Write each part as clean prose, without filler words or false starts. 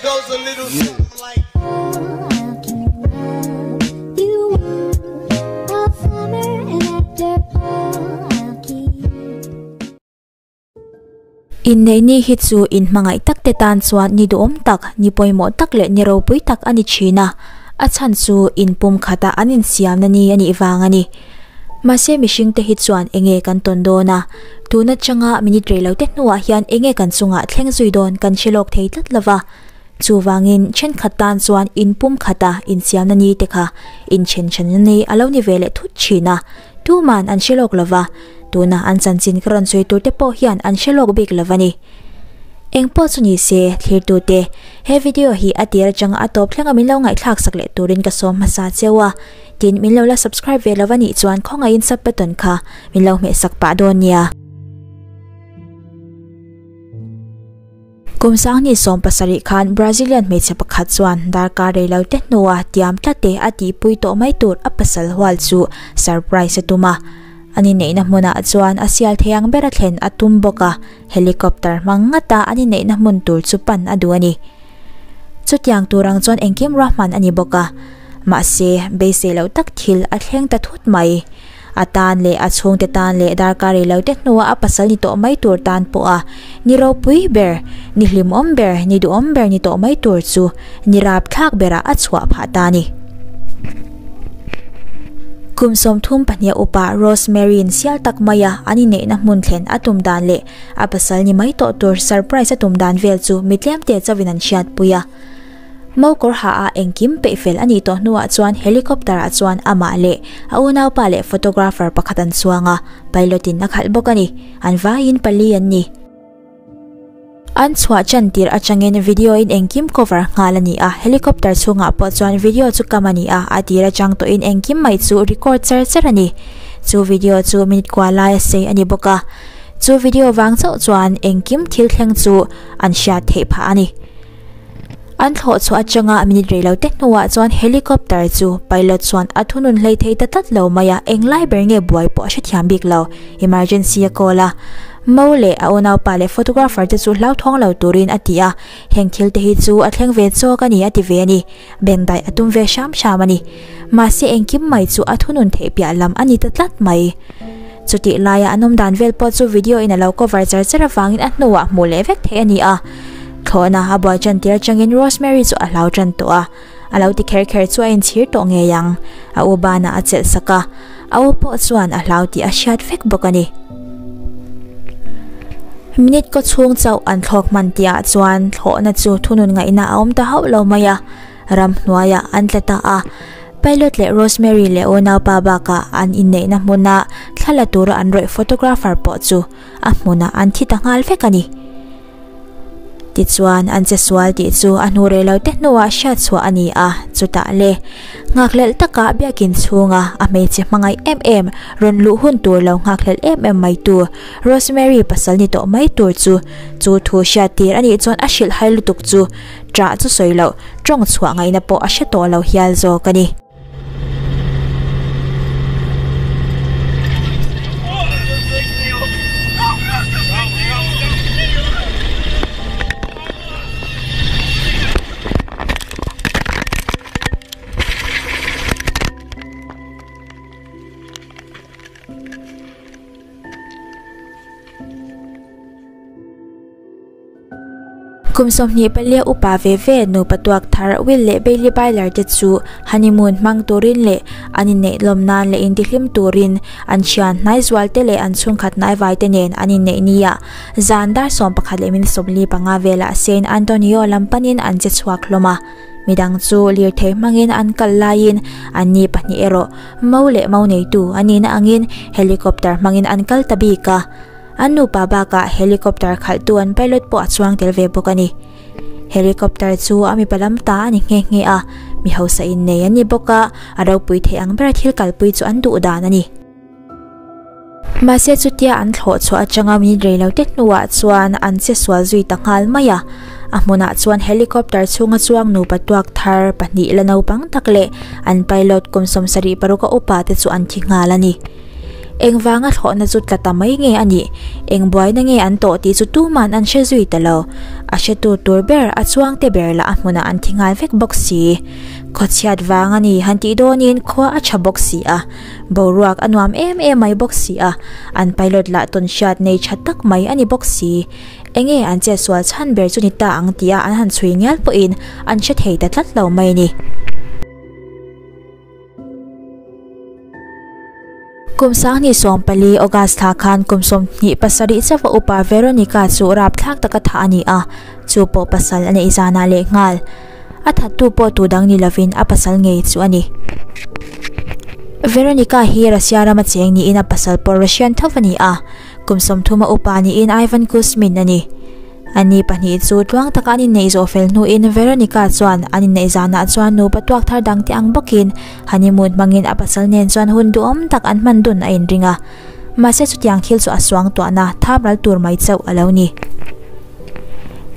goes a little something like Inneih ni hi chu inhmangaih tak te tan chuan ni duhawm tak, ni pawimawh tak leh ni ropui tak a ni thin a, a chhan chu inpum khata an insiamna ni a nih vang a ni. Mahse mihring te hi chuan enge kan tawn dawn a, tun atanga minute rei lo te hnuah hian enge kan chungah thleng zui dawn kan hre lawk thei tlat lova. Chuvangin thenkhat tan chuan inpum khata insiamna ni te kha inthen thenna ni a lo ni ve leh thut thin a, tuman an hre lawk lova, tuna an chanchin ka rawn sawi tur te pawh hian an hre lawk bik lova ni. Engpawh chu ni se, thlirtute, he video hi a tir atanga a tawp thlenga min lo ngaihthlak sak leh turin ka sawm hmasa cheu a. Tin, min lo la subscribe ve lo a nih chuan khawngaihin sub button kha min lo hmeh sak pah dawn nia. Kum sanghnih 70 khan Brazilian hmeichhe pakhat chuan darkar rei lo te hnua tiam tlat e a tihpui tawh mai tur a pasal hual chu surprise a tum a. An inneihna hmunah chuan a sial thei ang bera thlen a tum bawk a, helicopter hmang ngata an inneihna hmun tur chu pan a duh a ni. Chutiang tur ang chuan engkim ruahman a ni bawk a. Mahse, beisei loh tak thil a thleng ta thut mai. A tan leh a chhungte tan leh darkar rei lo te hnuah a pasal ni tawh mai tur tan pawh a ni ropui ber, ni hlimawm ber, ni duhawm ber ni tawh mai tur chu ni rapthlak berah a chhuah phah ta a ni. Kum 32 upa Rosemary-in sial tak maia an inneihna hmun thlen a tum dan leh a pasal ni mai tawh tur surprise a tum dan vel chu mi tlemte chauhin an hriatpui a. Mokawr ha a engkim peih fel a nih tawh hnuah chuan helicopter ah chuan amah leh a unaupa leh photographer pakhat an chuang a, pilot in a khalh bawk a ni. An vaiin pali an ni. An chhuah chan tir atangin video in engkim cover nghal a ni a, helicopter chhungah pawh chuan video chu kam a ni a, a tir atang tawhin engkim mai chu record char char a ni. Chu video chu minute kua lai a sei a ni bawk a. Chu video vang chauh chuan engkim thil thleng chu an hriat theih phah a ni. An thlawh chhuah atanga minute rei lo te hnuah chuan helicopter chu pilot chuan a thunun hlei thei ta tlat lo mai a, englai ber nge buai pawh a hrethiam bik lo. Emergency a call a, Mo leh a unaupa leh photographer te chu hlauthawng lo turin a ti a, heng thil te hi chu a thleng ve chawk a ni a ti ve a ni. Bengdaih a tum ve hram hram a ni. Mahse engkim mai chu a thunun theih piah lam a ni ta tlat mai. Chutih laia an awm dan vel pawh chu video in a lo cover char char avangin a hnuah hmuh leh vek theih a ni a. Thlawhna a buai tan tir atangin Rosemary chu a hlau tan tawh a. A lo ti kher kher chu a inchhir tawh ngei ang. A u banah a chelh sak a. A u pawh chuan a hlau tih a hriat vek bawk a ni. Minute kaw chhung chauh an thlawk hman tihah chuan thlawhna chu thunun ngaihna a awm ta hauh lo mai a. Ramhnuaiah an tla ta a. Pilot leh Rosemary leh unaupa bakah an inneihna hmuna thla la tura an rawih photographer pawh chu a hmunah an thi ta nghal vek a ni. Tichuan an che sual tih chu a hnu rei lo te hnuah hriat chhuah a ni a, chutah le nghakhlelh taka biakin chhunga a hmeichhe hmangaih em em rawn luh hun tur lo nghakhlelh em em mai tu Rosemary pasal ni tawh mai tur chu chu thu hriat tir a nih chuan a hrilh hai lutuk chu Ṭah chu sawi loh, ṭawng chhuah ngaihna pawh a hre tawh lo hial zawk a ni. Kum 24 upa ve ve nupa tuak thar Will leh Bailey Byler te chu honeymoon hmang turin leh an inneih lawm nan leh intihlim turin an thian hnai zual te leh an chhungkhat hnai vai te nen an inneih nia zan dar 11 leh minute 45 velah Saint Antonio lam panin an che chhuak hlawm a. Midang chu lirthei hmangin an kal laiin an ni pahnih erawh mo leh mo neitu an nihna angin helicopter hmangin an kal ta bik a. An nupa bakah helicopter khalhtu an pilot pawh a chuang tel ve bawk a ni. Helicopter chu a mipa lam ta a ni nghe nghe a, mi hausa innei an ni bawk a, a ropui theih ang bera thil kalpui chu an duh dan a ni. Mahse chutia an thlawh chhuah atanga minute rei lo te hnuah chuan an che sual zui ta nghal mai a. A hmunah chuan helicopter chhunga chuang nupa tuak thar pahnih la naupang tak leh an pilot kum 76 a upa te chu an thi nghal a ni. Engvanga thlawhna chu tla ta mai nge a nih? Eng buaina nge an tawh tih chu tuman an hre zui ta lo. A hretu tur ber, a chuangte ber lah a hmunah an thi nghal vek bawk si. Khawchhiat vang a ni han tih dawnin khua a tha bawk si a, boruak a nuam em em mai bawk si a, an pilot lah tawn hriat nei tha tak mai a ni bawk si. Enge an chetsual chhan ber chu ni ta ang tia an han chhui ngial pawhin an hre thei ta tlat lo mai a ni. Kum 2014 August thla khan kum 27 chauha upa Veronica chu rapthlak taka thah a ni a, chu pawh pasal a neih zanah lehnghal. A thattu pawh tu dang ni lovin a pasal ngei chu a ni. Veronica hi Russia rama cheng niin a pasal pawh Russian tho a ni a, kum 30 a upa niin Ivan Kuzmin a ni. Anni pahnih chu tluang taka an inneih zawh fel hnuin Veronica chuan an inneih zanah chuan nupa tuak thar dangte ang bawkin honeymoon hmangin a pasal nen chuan hun duhawm tak an hman dun a inring a. Mahse chutiang thil chu a suangtuahna thap ral tur mai chauh a lo ni.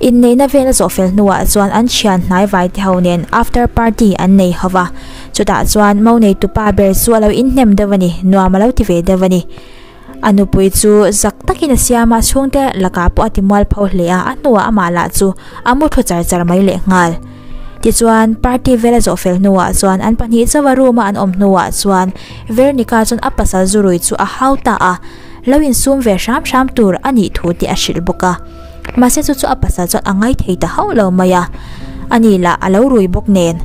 Inneihna vel a zawh fel hnuah chuan an thian hnai vai te ho nen after party an nei ho va. Chutah chuan mo neitupa ber chu a lo inhnem deuh a ni, nuam a lo ti ve deuh a ni. A nupui chu zak takin a siam a, chhungte lakah pawh a ti mualpho hle a, a hnuah amah lah chu a mu thu char char mai leh nghal. Tichuan, party vel a zawh fel hnuah chuan an pahnih chauha room a an awm hnuah chuan Veronica chuan a pasal zurui chu a hau ta a, lo insum ve hram hram tur a nih thu te a hrilh bawk a. Mahse chu chu a pasal chuan a ngai thei ta hauh lo mai a, ani lah a lo rui bawk nen.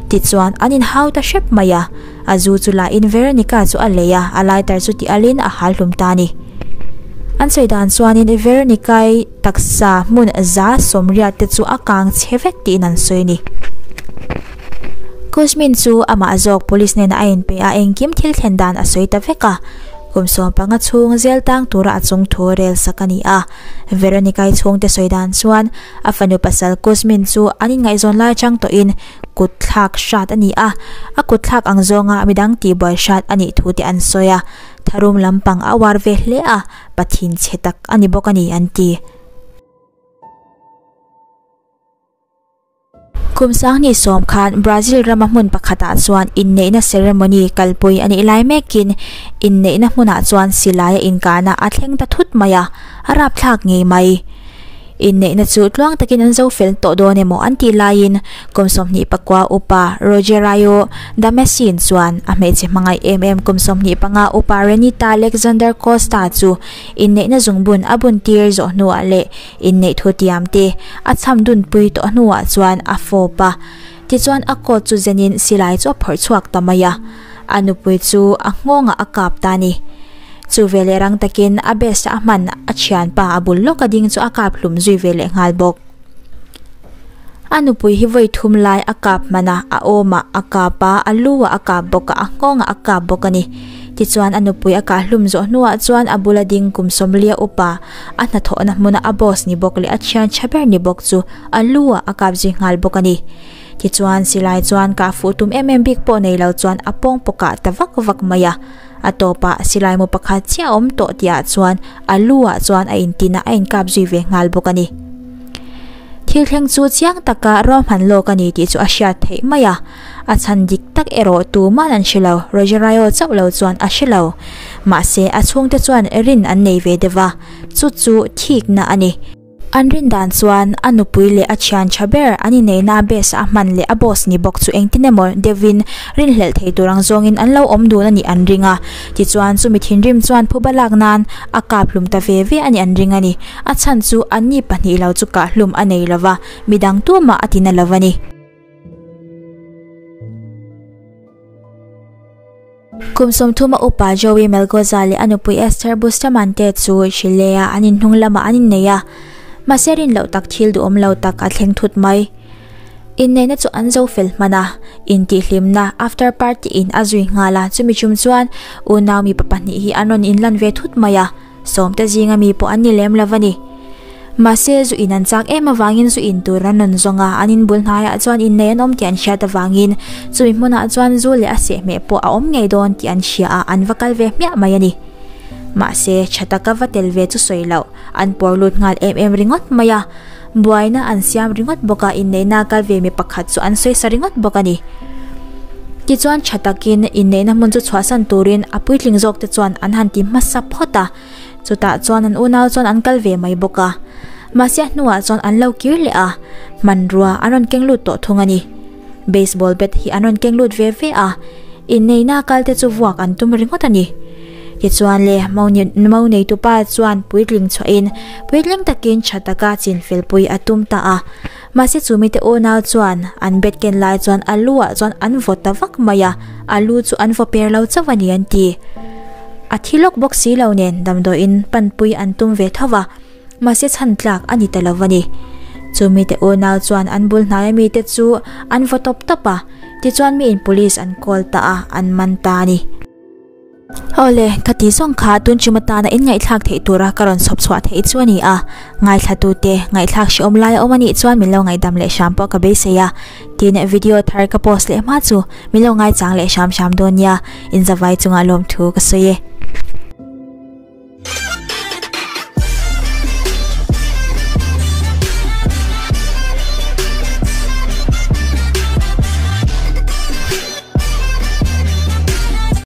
Tichuan, an inhau ta hrep mai a. A zu chu la in Veronica chu a lei a, a lighter chu tih alin a hal hlum ta a ni. An sawi dan chuanin Veronica-i taksa hmun 180 te chu a kang chhe vek tiin an sawi a ni. Kuzmin chu amah zawk police hnenah a inpe a, engkim thil thlen dan a sawi ta vek a. Kum 15 chhung zel tang tura a chung thu rel sak a ni a. Veronica-i chhungte sawi dan chuan a fanu pasal Kuzmin chu an inngaihzawn lai atang tawhin kut thlak hrat a ni a, a kut thlak ang zawnga midang tihbuai hrat a nih thu te an sawi a, tharum lampang a uar ve hle a, pathin chhe tak a ni bawk a ni an ti. Kum 2010 khan Brazil rama hmun pakhatah chuan inneihna ceremony kalpui a nih lai mekin inneihna hmunah chuan silaia inkahna a thleng ta thut mai a, a rapthlak ngei mai. Inneihna chu tluang takin an zo fel tawh dawn emaw an tih laiin kum 29 upa Rogeraio Damascene chuan a hmeichhe hmangaih em em kum 25 upa Renita Alexander Costa chu inneihna zungbun a bun tir zawh hnuah leh inneih thu tiam te a chham dunpui tawh hnuah chuan a fawp a. Tichuan a coat chu zenin silai chu a phawrh chhuak ta mai a, a nupui chu a nghawngah a kap ta a ni. Chu ve leh rang takin a best a hman a thianpa a bul lawk a ding chu a kap hlum zui ve leh nghal bawk. A nupui hi vawi thum lai a kap hman a, a awmah a kap a, a lu ah a kap bawk a, a nghawngah a kap bawk a ni. Tichuan a nupui a kah hlum zawh hnuah chuan a bula ding kum 40 upa a hnathawhna hmuna a boss ni bawk leh a thian tha ber ni bawk chu a lu ah a kap zui nghal bawk a ni. Tichuan silai chuan kah fuh tum em em bik pawh nei lo chuan a pawng pawkah ta vak vak mai a. A tawpah silai mu pakhat chiah a awm tawh tihah chuan a lu ah chuan a intin a, a inkap zui ve nghal bawk a ni. Thil thleng chu chiang taka ruahman lawk a ni tih chu a hriat theih mai a, a chhan dik tak erawh tuman an hre lo, Rogeraio chauh lo chuan a hre lo. Mahse a chhungte chuan rin an nei ve deuh a, chu chu thikna a ni. An rin dan chuan a nupui leh a thian tha ber an inneihna a best a hman leh a boss ni bawk chu engtin emaw deuhin rinhlelh thei tur ang zawngin an lo awm dun a nih an ring a. Tichuan chumi thinrim chuan phuba lak nan a kap hlum ta ve ve a nih an ring a ni. A chhan chu anni pahnih lo chu kah hlum a nei lova, midang tumah a tina lo a ni. Kum 30 a upa Joey Melgoza leh a nupui Esther Bustamante chu Chile-a an inhnung lamah an innei a, mahse rin loh tak thil duhawm lo tak a thleng thut mai. Inneihna chu an zo fel hman a, intihhlimna after party in a zui nghal a, chumi chum chuan unau mipa pahnih hi an rawn inlan ve thut mai a. Sawmte zinga mi pawh an ni lem lo a ni. Mahse, zu in an chak em avangin zu in tur an rawn zawng a, an inbul hnaiah chuan innei an awm tih an hriat avangin chumi hmunah chuan zu leh a sehhmeh pawh a awm ngei dawn tih an hria a, an va kal ve hmiah mai a ni. Mahse, tha taka va tel ve chu sawi loh, an pawr lut nghal em em ringawt mai a. Buaina an siam ringawt bawk a, inneihna kal ve mi pakhat chu an sawi sa ringawt bawk a ni. Tichuan tha takin inneihna hmun chu chhuahsan turin a puitling zawk te chuan an han ti hmasa phawt a, chutah chuan an unau chuan an kal ve mai bawk a. Mahse a hnuah chuan an lo kir leh a, hmanrua an rawn keng lut tawh thung a ni. Baseball bat hi an rawn keng lut ve ve a, inneihna kal te chu vuak an tum ringawt a ni. Tichuan le, mo neitupa chuan puitling chhuahin puitling takin tha taka chinfelpui a tum ta a. Mahse chu mite unau chuan an bet ken lai chuan a lu ah chuan an vaw ta vak mai a, a lu chu an vaw per lo chauh a ni an ti. A thi lawk bawk si lo nen damdawiin panpui an tum ve tho va, mahse chhan tlak a ni ta lo a ni. Chu mite unau chuan an bul hnaia mite chu an vaw tawp tawp a, tichuan miin police an call ta a, an man ta a ni. Awle, ka ti zawng kha tun chum atana in ngaihthlak theih tura ka rawn chhawp chhuah theih chu a ni a. Ngaithlatute, ngaihthlak hrehawm lai a awm a nih chuan min lo ngaihdam leh hram pawh ka beisei a. Tin, video thar ka post leh hma chu min lo ngaichang leh hram hram dawn nia, inzavai chunga lawmthu ka sawi e.